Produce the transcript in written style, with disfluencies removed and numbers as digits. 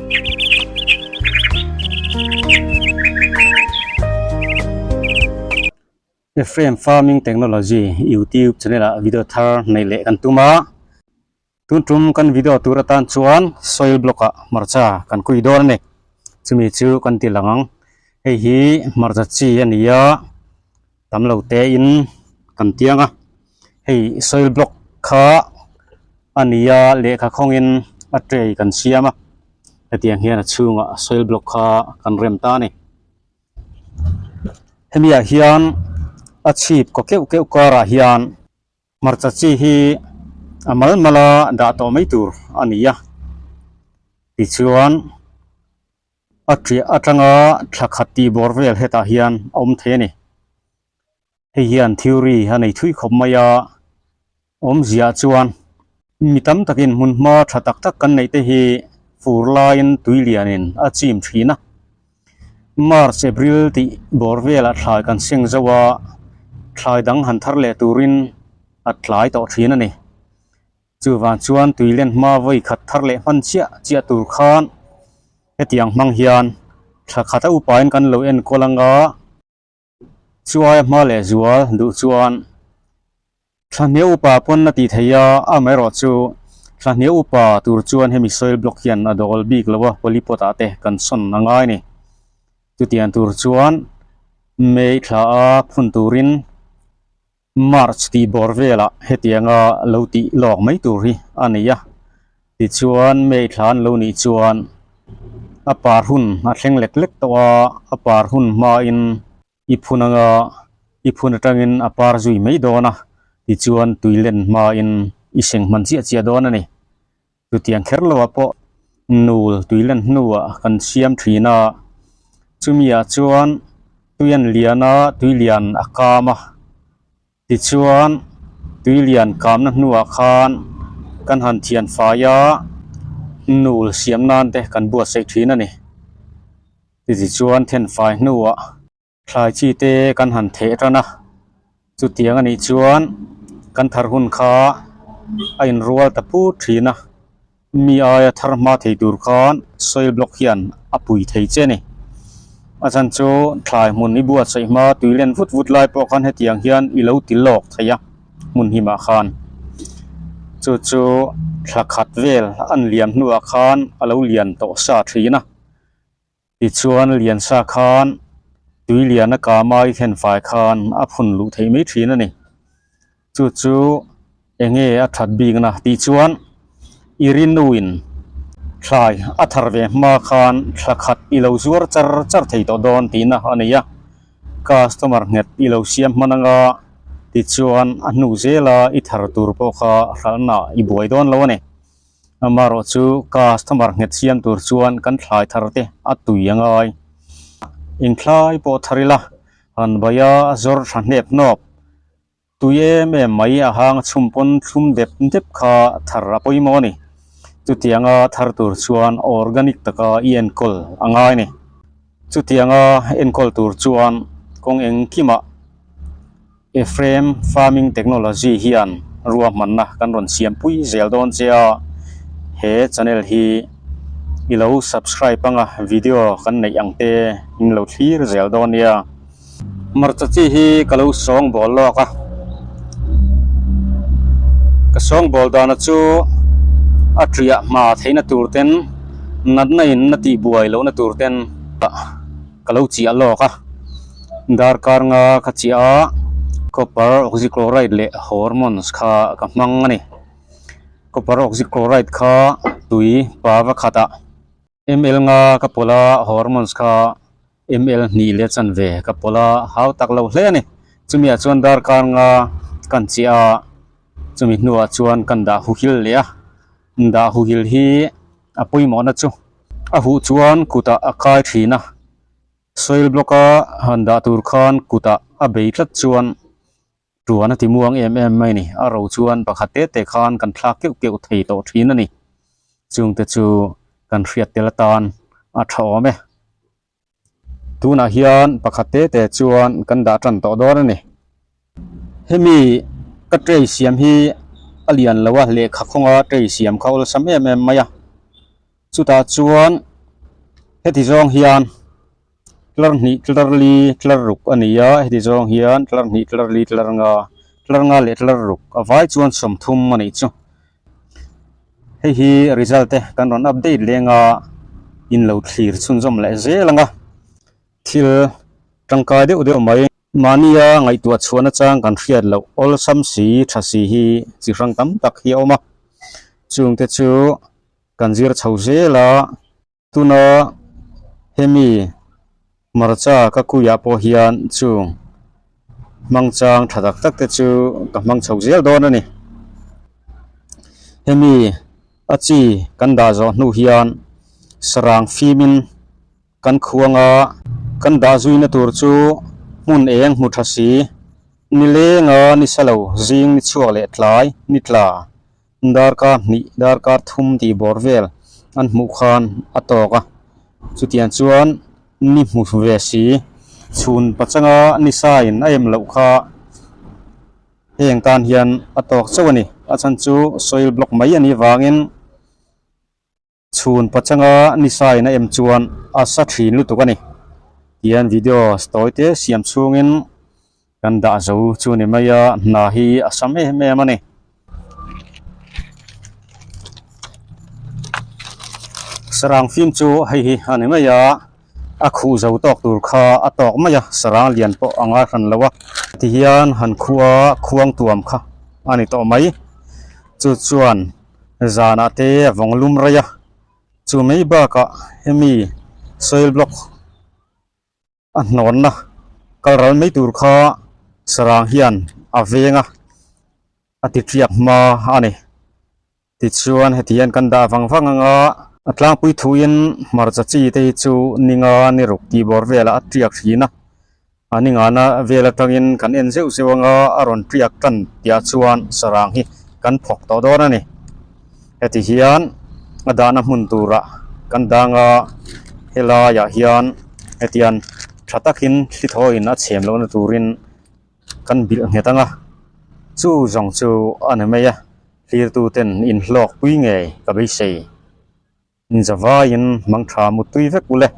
Ephraim Farming Technology YouTube channel ah video thar neih leh kan tum a, tun tum kan video tur atan chuan soil block ah hmarcha kan kui dawn a ni, chumi chu kan ti lang ang, hei hi hmarcha chi a ni a, tam lo te in kan tiang a, hei soil block kha a ni a lehkha khawngin a tray kan siam a, hetiang hian a chhungah soil block kha kan rem ta a ni. Hemi ah hian a chhip kaw keuh keuh karah hian hmarcha chi hi a mal mal a dah tawh mai tur a ni a tichuan a ṭiah atanga thla khat tih bawr vel hetah hian a awm thei a ni. Hei hian theory a nei thui khawp mai a, awmzia chuan mi tam takin hmunhma tha tak tak kan neih te hi fur laiin tui lianin a chim thin a. March, April tih bawr velah thlai kan seng zo a, thlai dang han thar leh turin a tlai tawh thin a ni. Chuvang chuan tui len hma vawi khat thar leh hman chiah chiah tur khan hetiang hmang hian thla khat a upain kan lo enkawl anga, Chuai hma leh zual duh chuan Thlahniah upa pawn a tih theih a, amaherawh chu Thlahniah upa tur chuan hemi soil block hian a dawl bik lo a, polypot ah te kan sawn a ngai a ni. Chutiang tur chuan May thla a phun turin March tih bawr velah hetianga lo tih lawk mai tur hi a ni a, tichuan May thla an lo nih chuan a par hun a thleng lek lek tawh a, a par hun hmain i phun anga i phun atangin a par zui mai dawn a, tichuan tui len hmain i seng hman chiah chiah dawn a ni. Chutiang kher loah pawh nul tui len hnuah kan siam thin a, chumiah chuan tui an lian a, tui lian a kam a, tichuan tui lian kamna hnuah khan kan han thian fai a, nul siam nan te kan buatsaih thin a ni. Tichuan thenfai hnuah. Thlai chi te kan han theh tan a, chutiang a nih chuan kan thar hun kha a inrual ta put thin a, mi aia thar hma thei tur khan soil block hian a pui thei che a ni. A chhan chu thlai hmun i buatsaih hma tui len vut vut lai pawh khan hetiang hian i lo ti lawk thei a hmun himah khan. Chu chu thla khat vel an liam hnuah khan a lo lian tawh sa thin a. Tichuan Liansa khan tui lian a kama i thlen fai khan a phun luh theih mai thin a ni. Chu chu enge a that bikna tih chuan i rinuin thlai a thar ve hma khan thla khat i lo zuar char char thei tawh dawn tihna a nei a. Customer nghet i lo siam hman anga tichuan a hnu zela i thar tur pawh kha hralhna i buai dawn lo a ni. Amaherawh chu customer nghet siam tur chuan kan thlai thar te a tui a ngai. Inthlai pawh thar ila han bai a zawr tha hnep hnawp. Tui em em mai a hang chhum pawn thlum dep dep kha thar a pawimawh a ni. Chutianga thar tur chuan organic taka i enkawl a ngai a ni. Chutianga enkawl tur chuan kawng engkimah Ephraim Farming Technology hian ruahmanna kan rawn siam pui zel dawn che a, he channel hi i lo subscribe anga video kan neih ang te in lo thlir zel dawn nia. Hmarcha chi hi ka lo sawng bawl lawk a, ka sawng bawl dana chu a ṭiah hma theihna tur ten natna in na tih buai lohna tur ten ka lo chiah lawk a darkar nga ka chiah a copper oxychloride leh hormones kha ka hmang a ni copper oxychloride kha tui pa va khat ah ml nga ka pawlh a hormones kha ml hnih leh chanve ka pawlh a hau tak lo hle a ni chumi ah chuan darkar nga kan chiah a chumi hnuah chuan kan dah huhil leh a dah huhil hi a pawimawhna chu a huh chuan kutah a kai thin a soil block a han dah tur khan kutah a bei tlat chuan tuan a ti muang em em mai a ni a ro chuan pakhat te te khan kan thlak keuh keuh thei tawh thin a ni chungte chu kan hriat tel atan a tha awm e tunah hian pakhat te te chuan kan dah tan tawh dawn a ni. Hemi ka tray siam hi a lian lo a lehkha khawnga tray siam kha awlsam em em mai a chutah chuan. Heti zawng hian tlar hnih tlar li tlar ruk a ni a, heti zawng hian tlar hnih tlar li tlar nga tlar nga leh tlar ruk a vai chuan 30 a nih chu. Hei hi result te kan rawn update leng a, in lo thlir chhunzawm leh zel ang a, thil tangkai deuh deuh mai. Mahnia ngaihtuah chhuahna chang kan hriat loh awlsam si tha si hi chi hrang tam tak hi a awm a, chungte chu kan zir chho zel a. Tuna hemi hmarcha ka kuiah pawh hian chung hmang chang tha tak tak te chu ka hmang chho zel dawn a ni. Hemi a chi kan dah zawh hnu hian sarang fimin kan khuanga kan dah zuina tur chu hmun eng hmu tha si, nilenga ni sa lo zing ni chhuak leh tlai ni tla. Darkar hnih darkar thum tih bawr vel an hmuh khan a tawk a, chutiang chuan ni hmu ve si chhun pachanga ni sain a em loh kha heng tan hian a tawk chauh a ni, a chhan chu soil block mai a nih vangin. Chhun pachanga ni sain a em chuan a sa thin lutuk a ni. Tihian video tawi te siam chhungin kan dah zo chu ni mai a, hna hi a sam em em a ni. Sarang fim chu hei hi a ni mai a, a khuh zo tawk tur kha a tawk mai a, sarang lian pawh a ngai hran lo a. Tihian han khuh a, khuang tuam kha a ni tawh mai. Chu chuan. Zanah te a vawng lum rei a, chu mai bakah hemi soil block a hnawnna kal ral mai tur kha sarang hian a veng a, a ti tiak hma a ni. Tichuan heti hian kan dah vang vang ang a, a tlangpui thuin hmarcha chi te hi chu ninga ni ruk tih bawr velah a tiak thin a. A ni ngana vel atangin kan en zeuh zeuh anga a rawn tiak tan tihah chuan sarang hi kan phawk tawh dawn a ni. Heti hian a dahna hmun turah kan dang a, helaiah hian hetiang tha takin thli thawiin a chhem lohna turin kan bilh nghet ang a, chu zawng chu a ni mai a, hlirtuten inhlawk pui ngei ka beisei. Inzavaiin mangtha mutui vek ule.